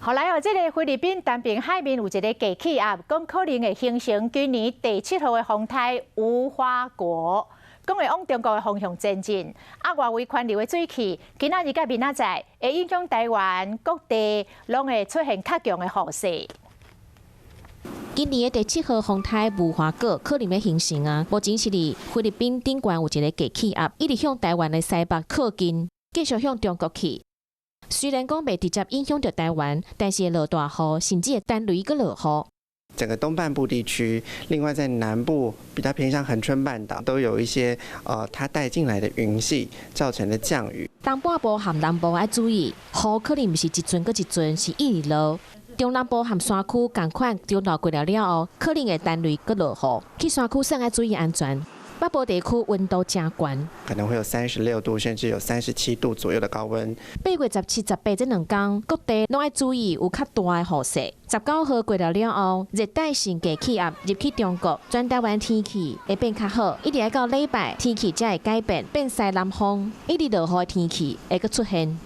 後來哦，這个菲律賓丹平海面有一个低氣壓，講可能會形成今年第七號的風颱無花果，講會往中國的方向前進。啊，外圍環流的水汽，今仔日佮明仔載會影響台灣各地，攏會出現較強的雨勢。今年的第七號風颱無花果可能欲形成啊！目前是佇菲律賓頂懸有一个低氣壓，一直向台灣的西北靠近，繼續向中國去。雖然講袂直接影響著台灣，但是會落大雨，甚至會彈雷閣落雨。整個東半部地區，另外在南部比較偏向恆春半島，都有一些它帶進來的雲系造成的降雨。東半部和南部愛注意，雨可能毋是一陣閣一陣，是一直落。中南部和山區仝款，中晝過了了後，可能會彈雷閣落雨。去山區上愛注意安全。北部地區溫度誠懸，可能會有36度，甚至有37度左右的高溫。8月17、18這兩天，各地攏愛注意有較大的雨勢。19號過了了後，熱帶性低氣壓入去中國，全台灣天氣會變較好。一直愛到禮拜，天氣才會改變，變西南風，一直落雨的天氣會閣出現。